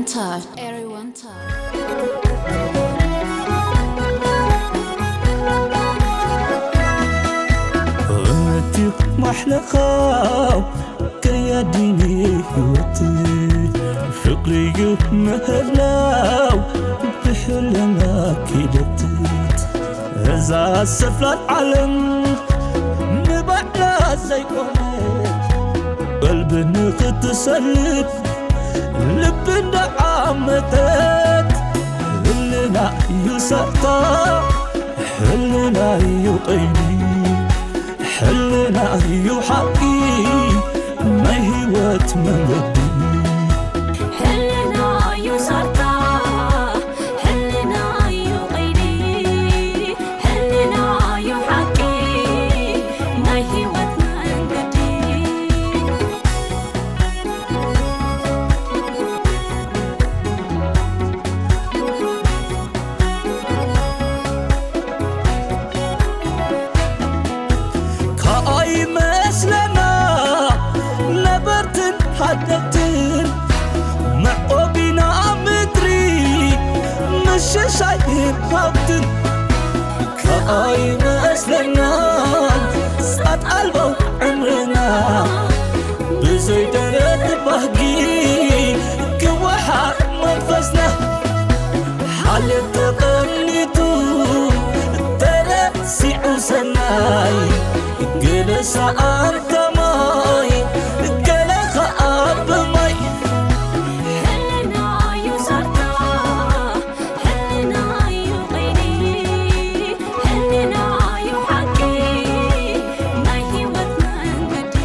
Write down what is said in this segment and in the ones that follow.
Everyone talk. እምነትዩ ማሕለኻው ከያዲኒ ህይወት ፍቕርዩ ምህላው ብሕልና ኪደት እዛ ሰፍላል ዓለም ንባዕላ ዘይኮነት ቀልቢ ንኽትሰልብ ልቢ እንዳዓመተት ህልና እዩ ሰርታ ሕልና እዩ ቀይዲ ሕልና እዩ ሓቂ ናይ ህይወት መንገዲ ሕልና እዩ ሰርታ ሕልና እዩ ቀይዲ ሕልና እዩ ሓቂ ናይ ህይወት መንገዲ ከኣይመስለና ነበርትን ሓደግትን መዕቆቢና ምድሪ ምሽሻይን ሃብትን ከኣይመስለና ጻት ኣልቦ ዕምርና ብዘይ ደረት ባህጊ ክወሓጥ መንፈስና ሓልዮት ተቐኒቱ ተረሲዑ ሰናይ ገለ ሰኣንታ ማይ ገለ ኸኣ ብማይ ሕልና እዩ ሰርታ ሕልና እዩ ቀይዲ ሕልና እዩ ሓቂ ናይ ህይወት መንገዲ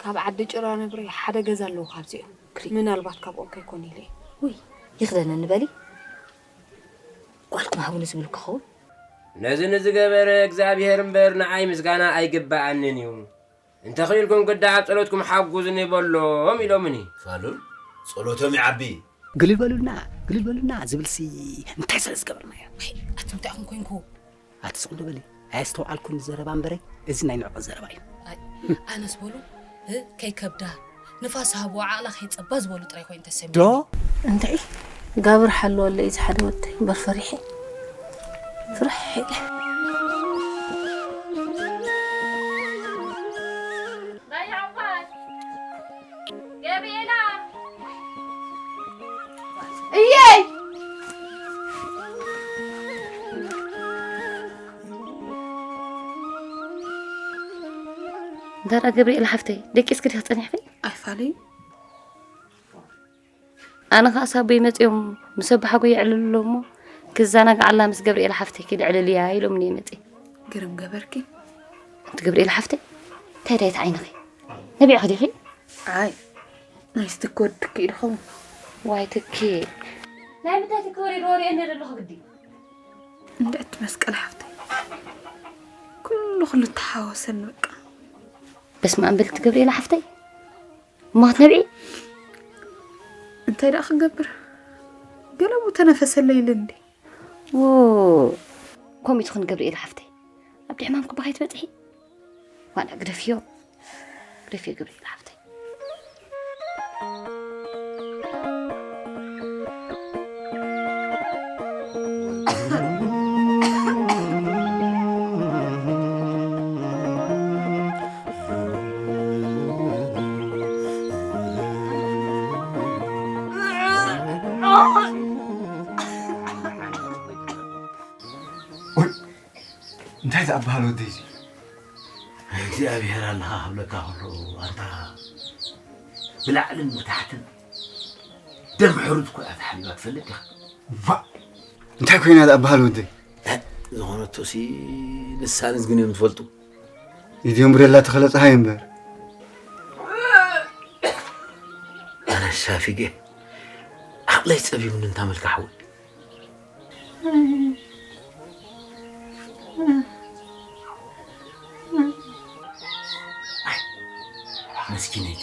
ካብ ዓዲ ጭራ ነብሪ ሓደ ገዛ ኣለዉ ካብዚኦም ምናልባት ካብኦም ከይኮን ኢለ ውይ ይኽደነኒ በሊ ጓልኩም ሃቡኒ ዝብል ክኸውን ነዚ ንዝገበረ እግዚኣብሔር እምበር ንዓይ ምስጋና ኣይግብኣንን እዩ እንተኽኢልኩም ግዳ ኣብ ጸሎትኩም ሓጉዝኒ በሎም ኢሎምኒ ፋሉል ጸሎቶም ይዓቢ ግልል በሉልና ግልል በሉልና ዝብልሲ እንታይ ስለ ዝገበርናዮ ኣቱም እንታይ ኢኹም ኮንኩ ኣቲ ስቕ ዶ በሊ ኣየስተውዓልኩን ዘረባ እምበረይ እዚ ናይ ንዕቐት ዘረባ እዩ ኣይ ኣነስ በሉ እ ከይከብዳ ንፋስ ሃብዋ ዓቕላ ከይጸባ ዝበሉ ጥራይ ኮይኑ ተሰሚዑ ዶ እንታይ ጋብር ሓለወለይ እዚ ሓደ ወደይ እምበር ፈሪሐ ፍርሕ ኢለ ገብርኤላ እየይ እንተ ደኣ ገብርኤል ሓፍተይ ደቂስኪ ዲኺ ጸኒሕኺ ኣይፋለይ ኣነ ኸኣ ሳቦይ መጺኦም ምስ ኣባሓጎይ የዕልሉ ኣለዉ እሞ ክዘናግዓላ ምስ ገብርኤል ሓፍተይ ኪድ ዕልልያ ኢሎምኒ እየ መጺ ግርም ገበርኪ ኣንቲ ገብርኤል ሓፍተይ እንታይ ዳይት ዓይንኺ ነቢዕኺ ዲኺ ኣይ ናይ ስትክ ወድኪ ኢልኹም ዋይ ትኪ ናይ ምንታይ ትኪ ወሪድ ወሪኤ እንደ ዘለኹ ግዲ እንድዕቲ መስቀል ሓፍተይ ኩሉ ኩሉ ተሓወሰን በቃ በስመ ኣብ በልቲ ገብርኤል ሓፍተይ እሞ ክትነብዒ እንታይ ደኣ ክገብር ገለቡ ተነፈሰለይ ኢለ እንዲ ዎ ከምኡ ትኹን ገብርኤል ሓፍተይ ኣብቲ ሕማም ክባ ከይትበፅሒ ዋላ ግደፍዮ ግደፍዮ ገብርኤል ሓፍተይ እንታይ ዝኣበሃል ወደይ እዚ እግዚኣብሔር ኣለኻ ክብለካ ከሎ ኣንታ ብላዕልን ብታሕትን ደም ሕሩት እኮ እያ ተሓቢባ ትፈልጥ ዲኻ ዋ እንታይ ኮይና ዝኣበሃል ወደይ ዝኾነቶ ሲ ንሳንስ ግን እዮም ትፈልጡ ኢድዮም ብሬላ ተኸለ ፀሃይ እምበር ኣነ ሻፊገ ዓቕለይ ፀቢቡኒ እንታ መልካ ሓወይ መስኪነይቲ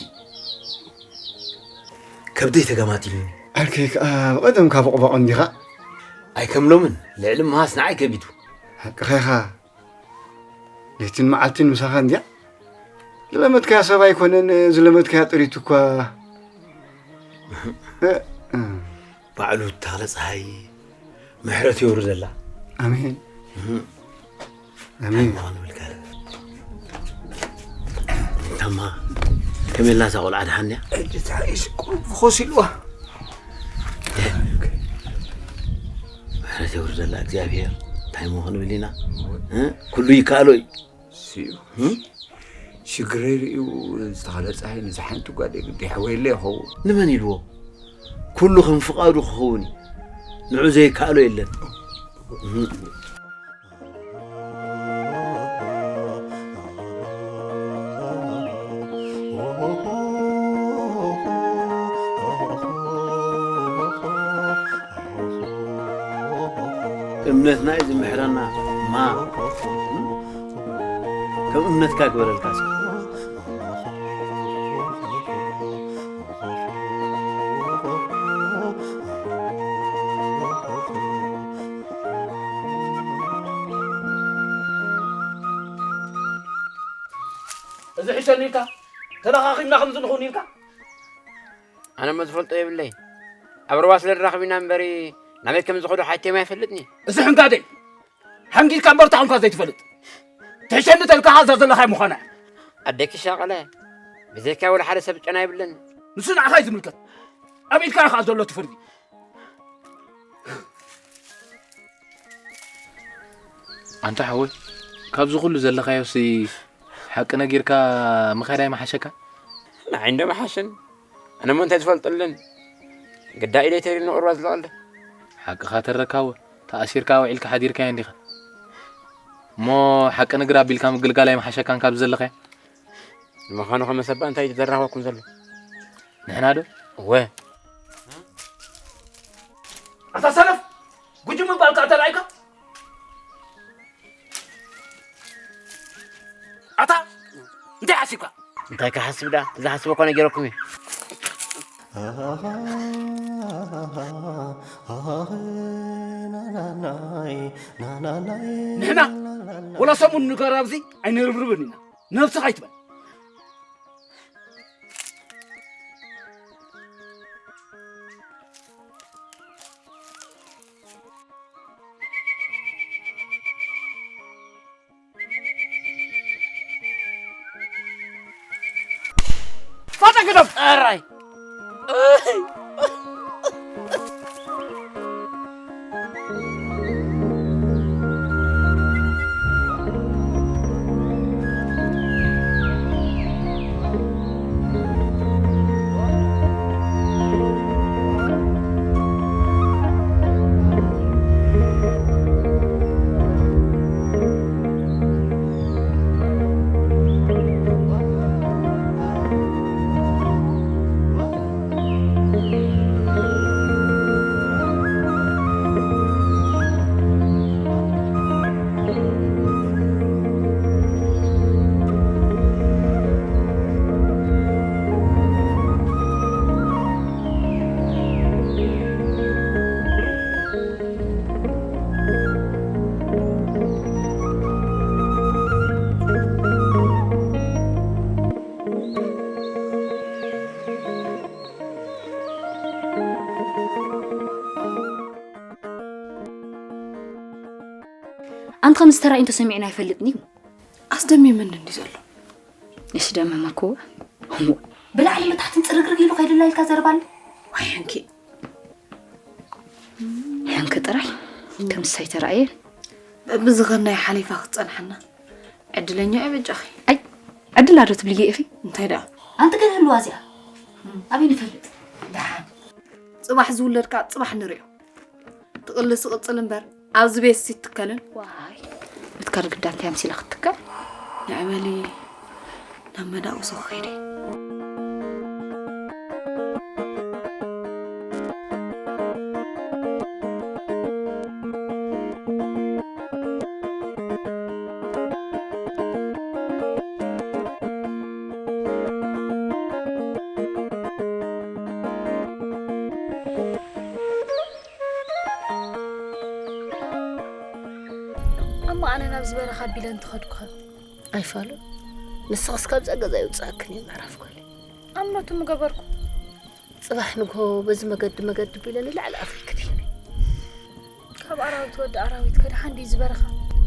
ከብደይ ተገማጢሉኒ ዓርከይ ከዓ ብቐደም ካብ ቕባቕ እንዲኻ ኣይከምሎምን ልዕሊ ምሃስ ንዓይ ከቢዱ ሓቅኻ ኢኻ ለይትን መዓልትን ምሳኻ እንድያ ዝለመድካያ ሰብ ኣይኮነን ዝለመድካያ ጥሪት እኳ ባዕሉ ተኽለ ፀሃይ ምሕረት የውርደላ። ኣሜን። ኣሜን። ታማ ከመይ ኣላ እዛ ቆልዓ? ደሓን እያ? እጅ ተሓኢሱ ቁሩብ ኮስ ኢልዋ። ምሕረት የውርደላ እግዚኣብሔር። እንታይ እሞ ክንብል ኢና? እ? ኩሉ ይከኣሎ እዩ። ስዩ። ሽግረይ ርእዩ ዝተኸለ ፀሓይ ንዝሓንቲ ጓል የግዲ ይሕወየለ ይኸውን። ንመን ኢልዎ? ኩሉ ከም ፍቓዱ ክኸውን እዩ። ንዑ ዘይከኣሎ የለን። እምነትና እዩ ዝምሕረና። ማ ከም እምነትካ ግበረልካ። እዚ ሕሸኒ ኢልካ ተለኻኺምና ከምዚ ንኹን ኢልካ። ኣነ እሞ ዝፈልጦ የብለይ። ኣብ ሩባ ስለ ንራኸብ ኢና እምበሪ ናበይ ከም ዝኸዱ ሓይተይ ኣይፈልጥን እየ። እዚ ሕንጋደይ ሓንጊድካ እምበር ተዓንኳ ዘይትፈልጥ። ትሕሸኒ ተልካኻ እዛ ዘለኻይ ምዃና። ኣደኪ ሻቐለ፣ ብዘይካ ወላ ሓደ ሰብ ጨና የብለኒ። ንሱ ንዓኻ እዩ ዝምልከት። ኣብ ኢድካ እዩ ከዓ ዘሎ እቲ ፍርዲ። ኣንታ ሓወይ፣ ካብዚ ኩሉ ዘለኻዮሲ ሓቂ ነጊርካ ምኻድ ኣይምሓሸካ? ንዓይ እንዶ ምሓሸኒ። ኣነ እሞ እንታይ ዝፈልጠለን? ግዳ ኢደይ ተሪር ንቕርባ ዝለቐለ። ሓቅኻ ተረካዎ፣ ተኣሲርካ ውዒልካ ሓዲርካዮ እንዲኻ። እሞ ሓቂ ንግር ኣቢልካ ምግልጋል ኣይምሓሸካን ካብዚ ዘለኻዮ? ንምዃኑ ከመ ሰባ እንታይ እዩ ዘራኽበኩም ዘሎ? ንሕና ዶ? እወ። ኣታ ሰነፍ፣ ጉጅ ምባልካ ኣታ ርኣይካ? ኣታ እንታይ ሓሲብካ? እንታይ ክሓስብ ዳ? ዝሓስቦ እኮ ነጊረኩም እየ። ንሕና ወላ ሰሙን ንገር ኣብዚ ኣይንርብርብን ኢና። ነብስኻ ኣይትበል። ፋጠ ግደፍ! ኣራይ! ኣንቲ ከምዚ ተራእዩ እንተሰሚዕና ኣይፈልጥን እዩ። ኣስደሚምኒ እንዲ ዘሎ። እሺ ደመመኩ። ብላዕሊ መታሕትን ጽርግርግ ኢሉ ከይድላ ኢልካ ዘረባለ። ዋይ ሕንኪ። ሕንኪ ጥራይ። ከምሳይ ተራእየ። በብዝኸናይ ሓሊፋ ክትጸንሓና። ዕድለኛ እየ በጃኺ። ኣይ፣ ዕድል ኣዶ ትብልየ ኢኺ? እንታይ ደኣ? ኣንቲ ግን ህልዋ እዚኣ ኣበይ ንፈልጥ? ደሓን። ጽባሕ ዝውለድካ ጽባሕ ንርእዮ። ትቕልስ ይቕጽል እምበር፣ ኣብዚ ቤትሲ ትከልን? ዋይ፣ ምትካል ግዳ እንታይ ኣምሲላ ክትትከል? ንዕበሊ ናብ መዳቑሶ ክኸይደ። እሞ ኣነ ናብዚ በረኻ ኣቢለ እንተኸድኩኸ? ኣይፋሉን። ንስኽስ ካብዛ ገዛ ይውፅኣክን እዩ ምዕራፍ ጓለይ። ኣምኖቱ ምገበርኩ። ጽባሕ ንግሆ በዚ መገዲ መገዲ ቢለ ንላዕሊ ኣኺ ክድይኒ። ካብ ኣራዊት ወዲ ኣራዊት ከድሓን ድዩ ዝበረኻ?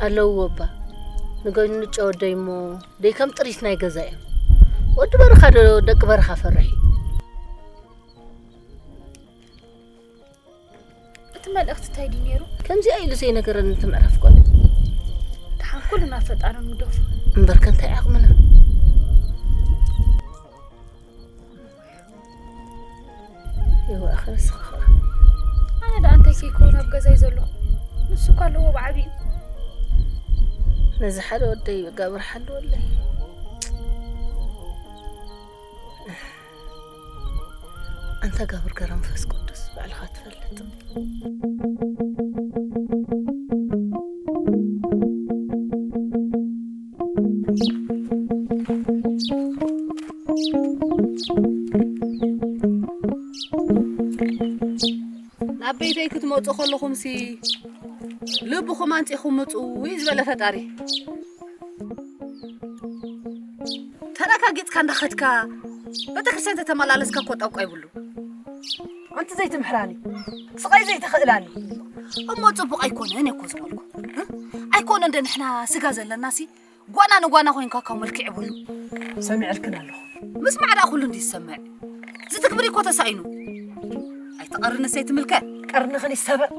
ኣለውዎ እባ። ንገንጮ ወደይ እሞ ደይ ከም ጥሪት ናይ ገዛ እዮም። ወዲ በረኻ ዶ ደቂ በረኻ ፈርሕ እዩ? እቲ መልእኽቲ እንታይ ድዩ ነይሩ? ከምዚኣ ኢሉ ዘይነገረኒ እቲ ምዕራፍ ጓል። ደሓን ኩልና ፈጣሪ ንግደፎ። እምበርከ እንታይ ዓቕምና? ይዋ ኣኸ ንስኻ ኸዓ። ኣነ ደኣ እንታይ ከይከውን ኣብ ገዛይ ዘለኹ። ንሱ እኳ ኣለዎ ብዓቢኡ። ነዚ ሓደ ወደይ ጋብር ሓለወለይ። ኣንታ ጋብር ገረ መንፈስ ቅዱስ ባዕልኻ ትፈልጥ። ናብ ቤተይ ክትመጹ ከለኹምሲ ልብኹም ኣንጺኹም ምጹ እዩ ዝበለ ፈጣሪ። ተረጋጊጽካ እንዳኸድካ ቤተክርስትያን ተተመላለስካ እኮ ጠንቋ ይብሉ። ኣንቲ ዘይትምሕራኒ፣ ስቓይ ዘይተኽእላኒ። እሞ ጽቡቕ ኣይኮነን እኮ ዝበልኩ። እ? ኣይኮነን ዶ ንሕና ስጋ ዘለናሲ ጓና ንጓና ኮይንካ ካብ መልክዕ ይብሉ። ሰሚዐልክን ኣለኹ። ምስማዕ ደኣ ኩሉ እንዲ ዝሰምዕ። ዝትግብሪ እኮ ተሳኢኑ። ኣይትቐርንስ ኣይትምልከ። ቀርንኽን ይሰበር።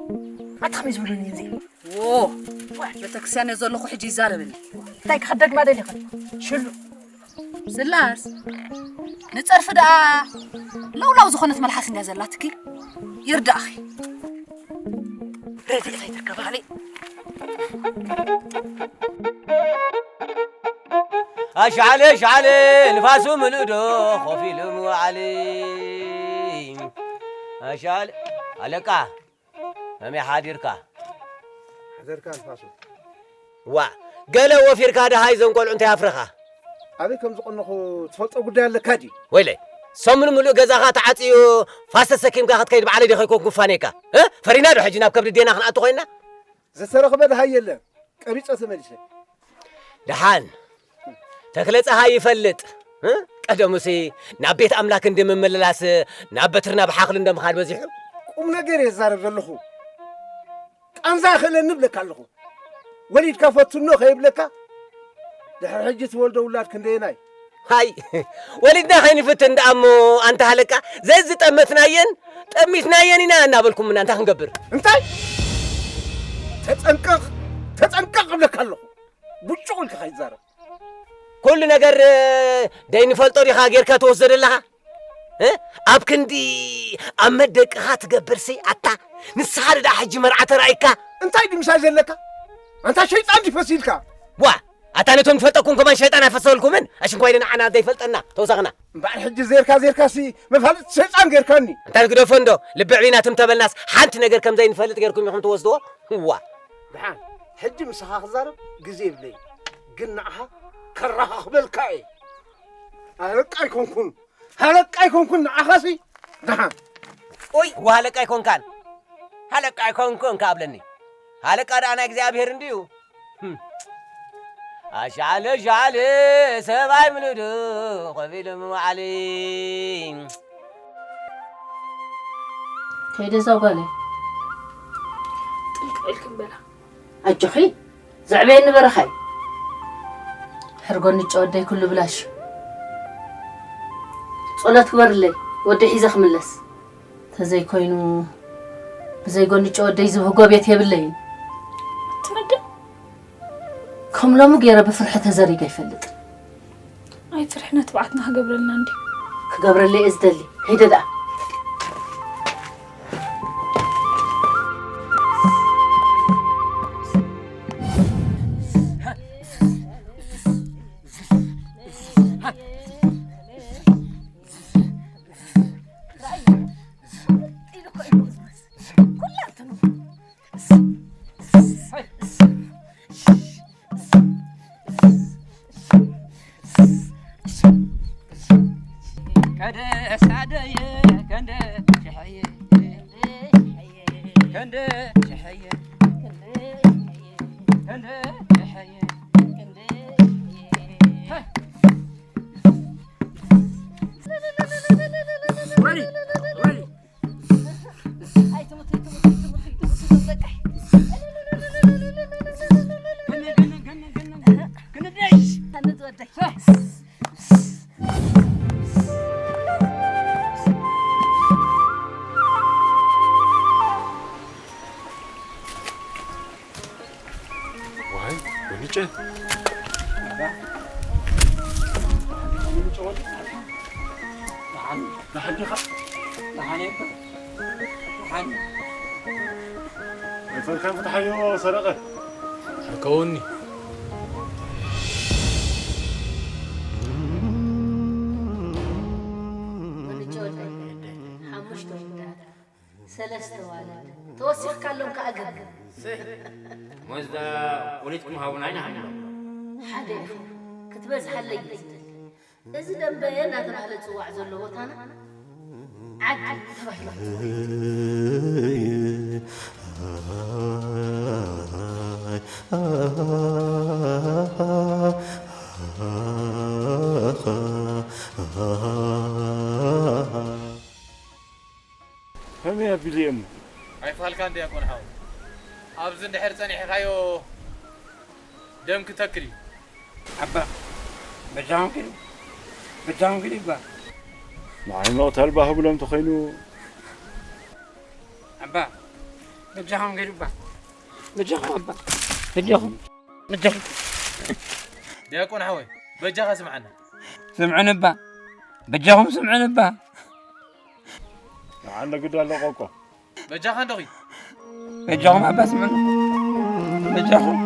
ኣታ ከመይ ዝብሉኒ እዚ? ዎ፣ ቤተክርስትያን እየ ዘለኹ፣ ሕጂ ይዛረብኒ። እንታይ ክኽደግማ ደሊኽን? ሽሉ። ስላስ፣ ንጸርፊ ደኣ ለውላው ዝኾነት መልሓስ እንድያ ዘላትኪ። ይርዳእኺ። ረድኤት ኣይትርከባለይ። ኣሽዓለ፣ ኣሽዓለ፣ ንፋሱ ምልእዶ ኮፍ ኢሉ ምውዓል። ኣሽዓለ፣ ኣለቃ፣ ከመይ ሓዲርካ? ሓደርካ ንፋሱ። ዋ፣ ገለ ወፊርካ ደሃይ ዘን ቆልዑ እንታይ ኣፍረኻ? ኣበይ ከም ዝቐነኹ ትፈልጦ ጉዳይ ኣለካ ድዩ? ወይለይ፣ ሰሙን ምሉእ ገዛኻ ተዓጽዩ ፋስ ተሰኪምካ ክትከይድ ባዕለይ ዶ ከይኮንኩ ፋኔካ? እ? ፈሪና ዶ ሕጂ ናብ ከብዲ ዴና ክንኣቱ ኮይና? ዝተረኽበ ደሃይ የለን፣ ቀቢጸ ተመሊሰ። ደሓን፣ ተክለ ጸሃይ ይፈልጥ። እ? ቀደሙሲ ናብ ቤት ኣምላክ እንዲ ምምልላስ ናብ በትሪ ናብ ሓኽሉ እንደ ምኻድ በዚሑ። ቁም ነገር እየ ዝዛረብ ዘለኹ። ቃንዛ ይኽእለኒ እብለካ ኣለኹ። ወሊድካ ፈትኖ ከይብለካ፣ ድሕሪ ሕጂ ትወልዶ ውላድ ክንደየናይ? ሃይ፣ ወሊድና ከይንፍትን ደኣ እሞ፣ ኣንታ ሃለቃ፣ ዘዝጠመትናየን ጠሚትናየን ኢና እናበልኩምና እንታይ ክንገብር? እንታይ? ተጠንቀቕ፣ ተጠንቀቕ እብለካ ኣለኹ። ብጩቕ ኢልካ ከይትዛረብ። ኩሉ ነገር፣ እ፣ ደይንፈልጦ ዲኻ ጌርካ ትወስዶ ዘለኻ? እ? ኣብ ክንዲ ኣብ መደቅኻ ትገብርሲ ኣታ፣ ንስኻ ደኣ ሕጂ መርዓ ተራእይካ። እንታይ ድዩ ምሳይ ዘለካ? ኣንታ ሸይጣን ድዩ ፈሲልካ? ዋ፣ ኣታ ነቶም ዝፈልጠኩም ከማን ሸይጣን ኣይፈሰልኩምን? ኣሽንኳይ ንዓና ዘይፈልጠና ተወሳኽና። እምበኣር ሕጂ ዜርካ ዜርካሲ መፋለጢ ሸይጣን ጌርካኒ። ኣንታ ግደፎ እንዶ፣ ልቢ ዕቢና ትም ተበልናስ ሓንቲ ነገር ከም ዘይንፈልጥ ጌርኩም ኢኹም ትወስድዎ? ዋ። ደሓን፣ ሕጂ ምሳኻ ክዛረብ ግዜ የብለይን። ግን ንዓኻ ከረኻኽበልካ እየ። ኣለቃ ኣይኮንኩን። ሃለቃ ኣይኮንኩን ንዓኻሲ። ደሓን። ኦይ፣ ወሃለቃ ኣይኮንካን። ሃለቃ ኣይኮንኩን ከኣብለኒ። ሃለቃ ደኣ ናይ እግዚኣብሔር እንድዩ። ህም። ኣሻለ ሻለ ሰብኣይ ምሉዱ ኸፊሉ ምውዓሊ። ከይደ እዛ ጓለይ። ጥልቅ ኢልክን በላ። ኣጆኺ፣ ዘዕበየኒ በረኻ እዩ። ሕርጎ ንጨ ወደይ ኩሉ ብላሽ። ጸሎት ግበርለይ፣ ወደይ ሒዘ ክምለስ። ተዘይኮይኑ፣ ብዘይ ጎንጨ ወደይ ዝብህጎ ቤት የብለይን። ትርድእ? ከም ሎሚ ገይረ ብፍርሒ ተዘሪገ ኣይፈልጥን። ኣይትፍርሒ፣ ነቲ ብዓትና ክገብረልና እንድዩ። ክገብረለይ እየ ዝደሊ። ከይደ ደኣ። ደሓን፣ ደሓን ዲኻ? ደሓን እየ። ደሓን። ኣይፈልካን ፍትሓዮ ሰረቐ። ሓከወኒ። ወዲ ጆርዳን፣ ሓሙሽተ ወዳት፣ ሰለስተ ዋልድ፣ ተወሲኽካሎም ከኣ ገብ። ሞዝዳ ወሊድኩም ሃቡና ኢና ሃብሎም። ሓደ ኢኻ፣ ክትበዝሓለይ እየ ዝደሊ። እዚ ደንበ እናተባህለ ዝጽዋዕ ዘሎ ቦታና ዓዲ ተባሂሉ ክጽዋዕ። ከመይ ኣቢሉ እየ እሞ? ኣይፋልካን ዲያቆን ሓው። ኣብዚ እንድሕር ጸኒሕካዮ ደም ክተክል እዩ። ኣባ፣ በጃኹም ኪዱ፣ በጃኹም ኪዱ እባ። ንዓይ መቕተል ባህብሎም ተኾይኑ። ኣባ፣ በጃኹም ኪዱ እባ። በጃኹም ኣባ፣ በጃኹም፣ በጃኹም። ዲያቆን ሓወይ፣ በጃኻ ስምዓና። ስምዑኒ እባ፣ በጃኹም ስምዑኒ እባ። ንዓና ግዳ ኣለቆቆ። በጃኻ እንዶ ኺድ። በጃኹም ኣባ ስምዑኒ። በጃኹም።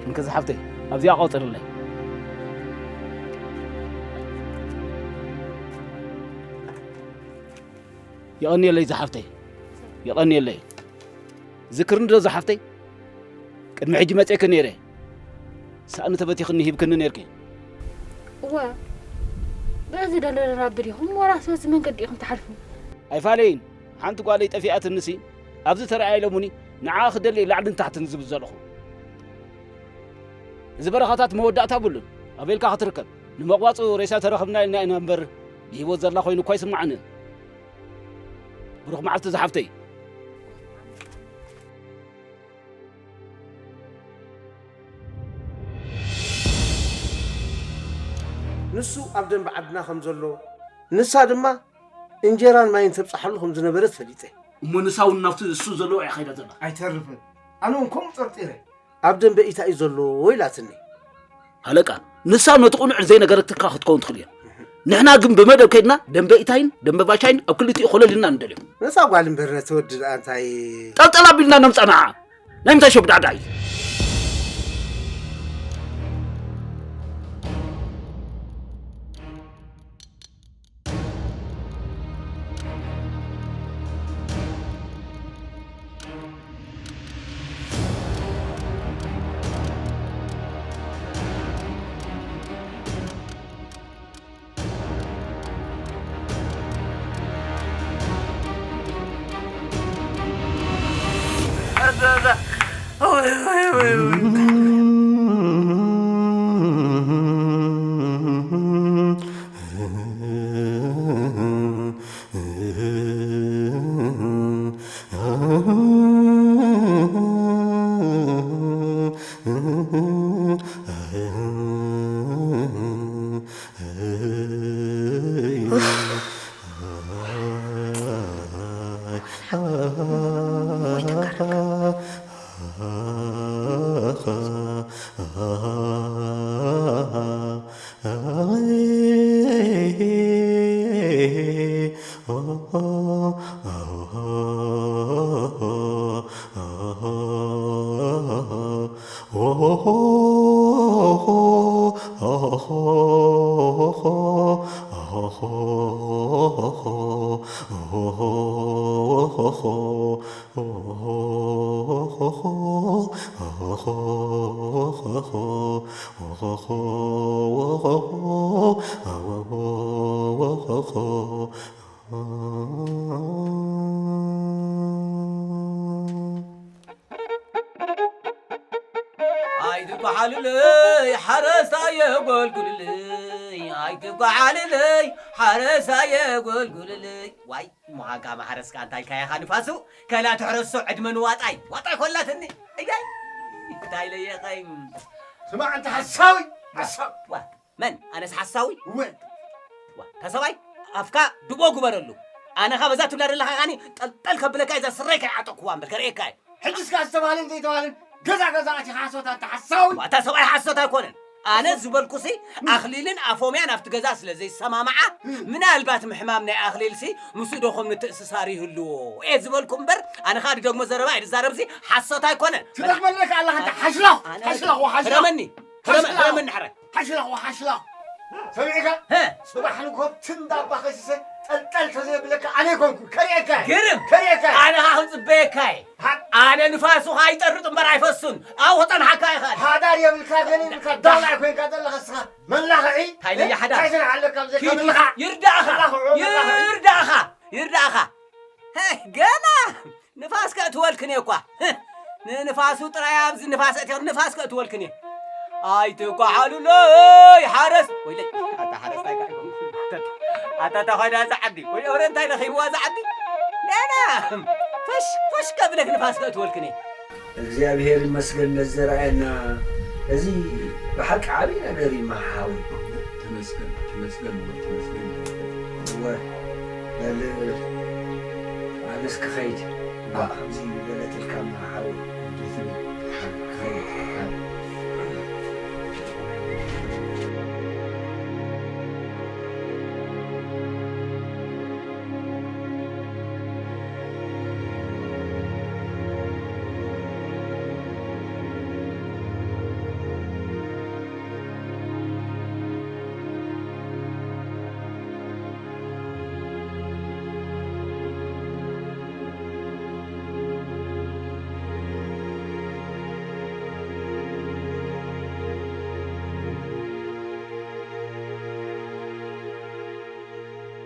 እንከ ዝሓፍተይ፣ ኣብዚኣ ቆጽርለይ። የቐንየለይ ዝሓፍተይ፣ የቐንየለይ። ዝክርኒ ዶ ዝሓፍተይ? ቅድሚ ሕጂ መጺኤኪ ነይረ። ሳእኒ ተበቲኽኒ ሂብክኒ ነይርኪ። እወ፣ በዚ ደለለና ብዲኹም ወላስ በዚ መንገዲ ኢኹም ትሓልፉ? ኣይፋለይን፣ ሓንቲ ጓለይ ጠፊኣትንሲ፣ ኣብዚ ተረኣያ ኢሎሙኒ፣ ንዓኣ ክደሊ ላዕልን ታሕትን ዝብል ዘለኹ። እዚ በረኻታት መወዳእታ ብሉን፣ ኣበይ ኢልካ ክትርከብ? ንመቕባጹ ሬሳ ተረኽብና ኢልና ኢና እምበር፣ ብህይወት ዘላ ኮይኑ እኳ ኣይስምዓንን። ብሩኽ መዓልቲ ዝሓፍተይ። ንሱ ኣብ ደንበ ዓድና ከም ዘሎ፣ ንሳ ድማ እንጀራን ማይን ተብጽሓሉ ከም ዝነበረት ፈሊጠ። እሞ ንሳ እውን ናብቲ እሱ ዘለዎ እያ ከይዳ ዘላ። ኣይተርፍን። ኣነ እውን ከምኡ ጠርጢረ። ኣብ ደንበ ኢታ እዩ ዘሎ ኢላትኒ። ሃለቃ፣ ንሳ ነቲ ቅኑዕ ዘይነገረትካ ክትከውን ትኽእል እያ። ንሕና ግን ብመደብ ከይድና ደንበ ኢታይን ደንበ ባሻይን ኣብ ክልቲኡ ኮለል ኢልና ንደልዮም። ነታ ጓል እምበር ነቲ ወዲ ደኣ እንታይ ጠልጠል ኣቢልና ነምጻ ንዓ። ናይ ምንታይ ሸጉዳዕዳዕ እዩ? ኣይትጓሓልለይ ሓረስታይ የጎልጉልለይ፣ ኣይትጓሓልለይ ሓረስታይ የጎልጉልለይ። ዋይ ምዃንካ ማሕረስካ እንታይ ካያኻ ንፋሱ? ከላ ትሕረሶ ዕድመ ንዋጣይ። ዋጣይ ኮላትኒ። እያይ። እንታይ ለየኸይ? ስማዕ፣ እንተ ሓሳዊ፣ ሓሳዊ። ዋ፣ መን? ኣነስ ሓሳዊ? እወ። ዋ፣ እታ ሰብኣይ ኣፍካ ድቦ ግበረሉ። ኣነኻ በዛ ትብላ ዘለኻ ኻኒ ጠልጠል ከብለካ እዛ ስረይ ከይዓጠቅኩዋ እምበር ከርእየካ እየ። ሕጂ እስካ ዝተባህለን ዘይተባህለን ገዛ ገዛ ኣቲኻ ሓሶት፣ ኣንታ ሓሳዊ። ዋ፣ እታ ሰብኣይ ሓሶት ኣይኮነን። ኣነ ዝበልኩሲ ኣኽሊልን ኣፎምያን ኣብቲ ገዛ ስለ ዘይሰማምዓ፣ ምናልባት ምሕማም ናይ ኣኽሊልሲ ምስኡ ዶ ከም ምትእስሳር ይህልዎ እየ ዝበልኩ እምበር፣ ኣነ ኻኣ ድደግሞ ዘረባ እየ ዝዛረብሲ ሓሶት ኣይኮነን። ትደግመለካ ኣለኻ፣ ኣንታ ሓሽላኽ፣ ኣነ ሓሽላኽ ወሓሽላኽ። ሕረመኒ፣ ሕረመ-፣ ሓሽላኽ። ሕረመኒ ሕራይ። ሓሽላኽ ወሓሽላኽ። ሰሚዕካ? ሀ። ጽባሕ ንግሆ ብቲ እንዳ ኣባ ኸሲሰ ጠልጠል ተዘየብለካ ኣነ ኣይኮንኩ። ከርእየካ እየ። ግርም። ከርእየካ እየ። ኣነ ኸኣ ክጽበየካ እየ። ሃ- ኣነ ንፋሱ ኸኣ ይጠርጥ እምበር ኣይፈሱን። ኣብኡ ክጸንሓካ ይኽእል። ሓዳር የብልካ፣ ገለ የብልካ፣ ዳውላይ ኮይንካ ዘለኻ እስኻ። መላኽዒ? እንታይ ለየ ሓዳር? እንታይ ስራሕ ኣለካ ብዘይካ ኪድ መላኽዒ? ይርዳእኻ። መላኽዑ፣ መላኽዒ። ይርዳእኻ። ይርዳእኻ። ሄ፣ ገና ንፋስ ከእትወልክን እየ እኳ። ንንፋሱ ጥራይ ኣብዚ ንፋስ እትዮ ንፋስ ከእትወልክን እየ። ኣይትጓሓሉለይ ሓረስ። ወይለይ፣ ኣታ ሓረስታይ ካሕኩም። ኣታ ተኸዳ ዛዓዲ። ወይ ኦረ እንታይ ረኺብዋ ዛዓዲ? ነና። ፈሽ፣ ፈሽ ከብለክ ንፋስ ከእትወልክን እየ። እግዚኣብሔር ይመስገን ነዚ ዘርኣየና። እዚ ብሓቂ ዓብዪ ነገር እዩ፣ መሓዊ። ተመስገን፣ ተመስገን፣ ተመስገን። እወ፣ በል፣ ኣነስ ክኸይድ። እባ። ከምዚ በለትልካ፣ መሓዊ። ክኸይድ።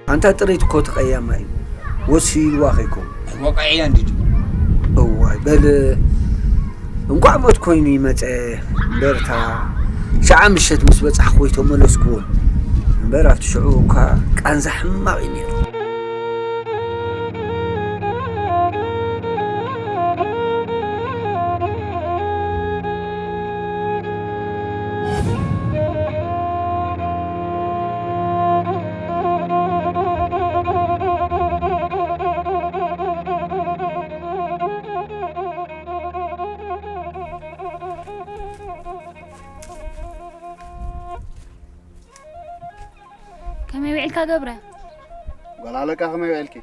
ኣንታ ጥሪት እኮ ተቐያማ እዩ። ወሲልዋ ከይኮን። ወቃዕያ እንዲድ። እዋይ፣ በል እንቋዕ ሞት ኮይኑ ይመጸ። በርታ። ሸዓ ምሸት ምስ በጻሕኩ ወይ ተመለስኩ እውን። እምበር ኣብቲ ሽዑ እኳ ቃንዛ ሕማቕ እዩ ነይሩ። ከመይ ውዒልካ ገብረ? ጓል ኣለቃ ከመይ ውዒልኪ?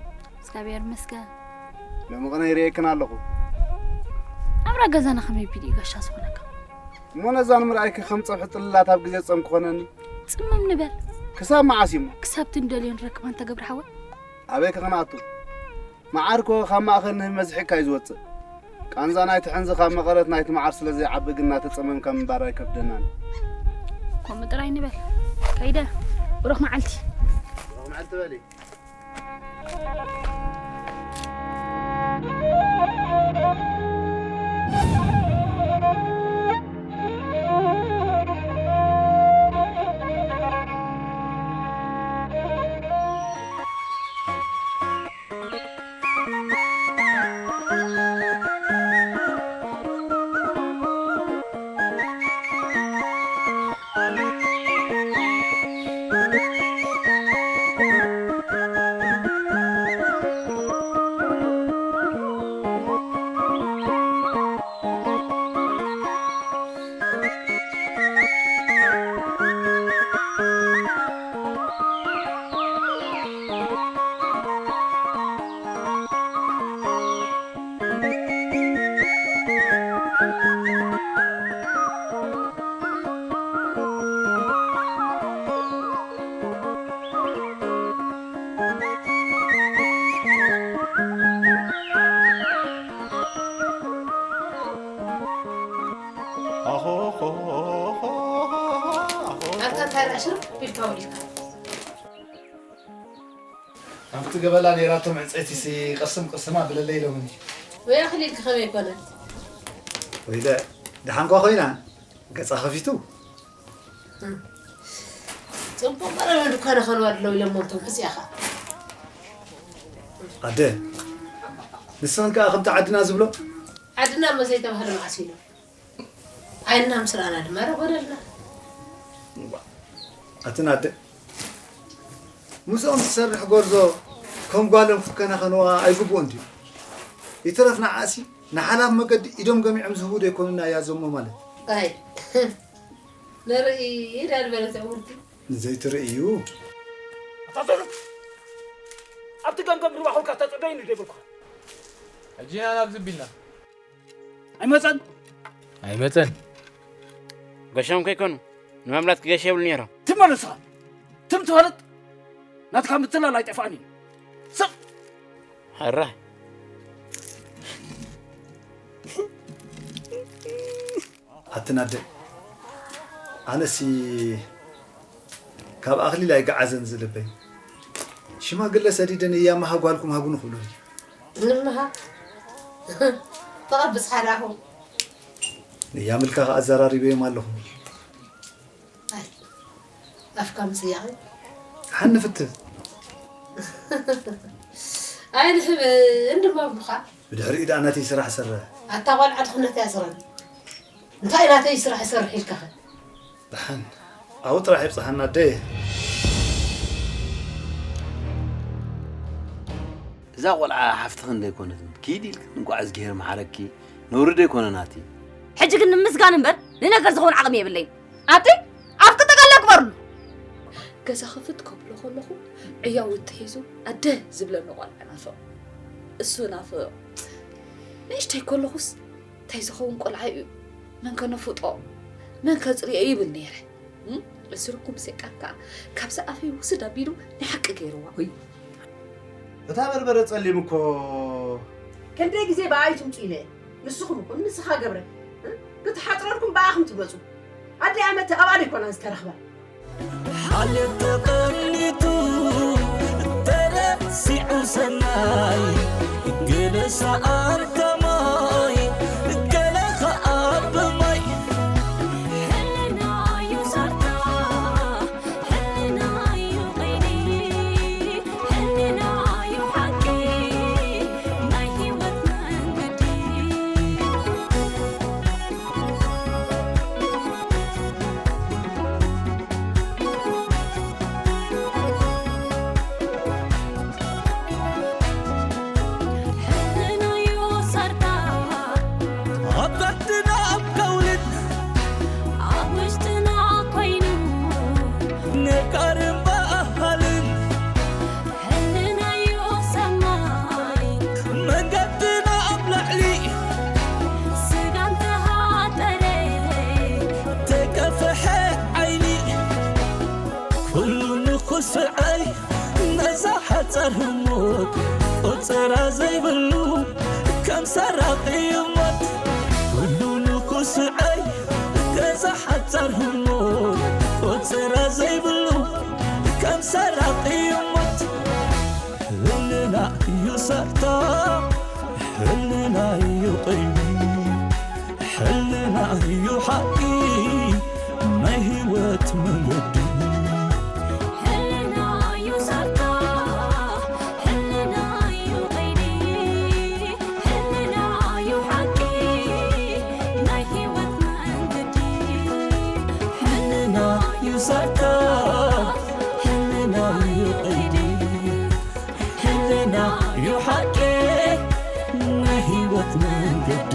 እግዚኣብሔር ይመስገን። ሎሚ ቅነ ይርእየክን ኣለኹ። ናብራ ገዛና ከመይ ቢሉ እዩ ጋሻ ዝኾነካ? እሞ ነዛ ንምርኣይኪ ከም ጸብሒ ጥልላት ኣብ ግዜ ጾም ክኾነኒ? ጽምም ንበል። ክሳብ መዓስ እዩ እሞ? ክሳብ ትንደልዮ ንረክባ እንተ ገብረ ሓወይ። ኣበይ ከ ክንኣቱ? መዓር እኮ ካብ ማእከል ንህቢ መዝሒካ እዩ ዝወጽእ። ቃንዛ ናይቲ ሕንዚ ካብ መቐረት ናይቲ መዓር ስለ ዘይዓቢ ግን እናተጸመምካ ምንባር ኣይከብደናን። ከምኡ ጥራይ ንበል። ከይደ። ብሩኽ መዓልቲ። ብሩኽ መዓልቲ በሊ። ኣታ እንታይ ደኣ ሽርብ ኢልካ ወዲእካ? ኣንታ ትገበላ ነይራቶም ዕንፀይቲሲ ቅስም ቅስም ኣብለለይ ኢሎምኒ። ወይ ኣኽሊል ከመይ ኮነት? ወይለ ደሓንኳ ኮይና ገፃ ከፊቱ። ጽቡቕ መረበ ድኳን ኸንዋ ኣለዉ ኢሎሞም ቶም ሕጽያ ኸኣ። ኣደ ንስኽን ከኣ ከምቲ ዓድና ዝብሎ ዓድና እሞ ዘይተባህለ መዓስ ኢሎም ዓይንና ምስ ረኣና ድማ ረጎደልና። ኣትን ኣደ ምስኦም ዝሰርሕ ጎርዞ ከም ጓሎም ክትከናኸንዋ ኣይግብኦን ድዩ? ይትረፍ ንዓኣሲ ንሓላፍ መገዲ ኢዶም ገሚዖም ዝህቡ ዶ ኣይኮኑን ኣያዞሞ ማለት? ኣይ ንርኢ ዳልበለት ዕውርቲ ዘይትርእዩ ኣታ ዘሉ ኣብቲ ገምገም ሩባ ኾንካ ተፅበይኒ ዘይብልኩ ሕጂ ኢና ናብ ዝቢልና ኣይመፀን ኣይመፀን ገሾም ከይኮኑ ንመምላት ክገሽ የብሉ ነይሮም ትመለስኻ ትም ትፈልጥ ናትካ ምትላል ኣይጠፍኣን እዩ ስቕ ሕራይ ኣትናደ ኣነሲ ካብ ኣኽሊል ኣይገዓዘን ዝልበይ ሽማግለ ሰዲደን እያመሃ ጓልኩም ሃቡኒ ክብሎ እዩ ንምሃ ተቐብጽ ሓዳኹ ንያምልካ ከኣ ኣዘራሪበዮም ኣለኹ ኣይ ኣፍካ ምጽያቕ ሓኒ ፍትህ ኣይንሕብ እንድማ ብሉኻ ብድሕሪኡ ደኣ ናተይ ስራሕ ሰረ ኣታ ጓል ዓድኽነት እያ ጽረኒ እንታይ ናተይ ስራሕ ይሰርሕ ኢልካ ኸ ደሓን ኣብኡ ጥራሕ ይብጽሓና ኣደየ እዛ ቆልዓ ሓፍትኽን ዶ ኣይኮነትን? ኪዲ ኢልክን እንቋዕ እዝግሄር መሓረኪ። ነውሪ ዶ ኣይኮነን ኣቲ? ሕጂ ግን ንምስጋን እምበር ንነገር ዝኸውን ዓቕሚ የብለይን። ኣቲ ኣብቲ ጠቕላላ ግበርሉ። ገዛ ክፍት ከብሎ ከለኹ ዕያው ተሒዙ ኣደ ዝብለኒ ቆልዓ ናፍቕ። እሱ ናፍቕ። ንእሽተይ ከለኹስ እንታይ ዝኸውን ቆልዓ እዩ መን ከነፍጦ መን ከፅርዮ ይብል ነይረ። እም፣ እዝርኩም ሰይጣን ከኣ ካብዚ ኣፈይ ውስድ ኣቢሉ ናይ ሓቂ ገይርዋ። እይ። እታ በርበረ ጸሊም እኮ ክንደይ ግዜ ብኣይ ትምጹ ኢለ ንስኹም እኮ ንስኻ ገብረ እም፣ ክትሓጽረልኩም ብኣኹም ትመጹ ኣደይ ኣመተ ኣብኣ ደይኮና ዝተረኽባ ሓልዮት ተቐሊቱ ተረሲዑ ሰናይ ገለ ሰኣን ከማይ ገለ ኸኣ ብማይ ሕልና እዩ ዛርታ ሕልና እዩ ቐይዲ ሕልና እዩ ሓቂ ናይ ህይወት መንገዲ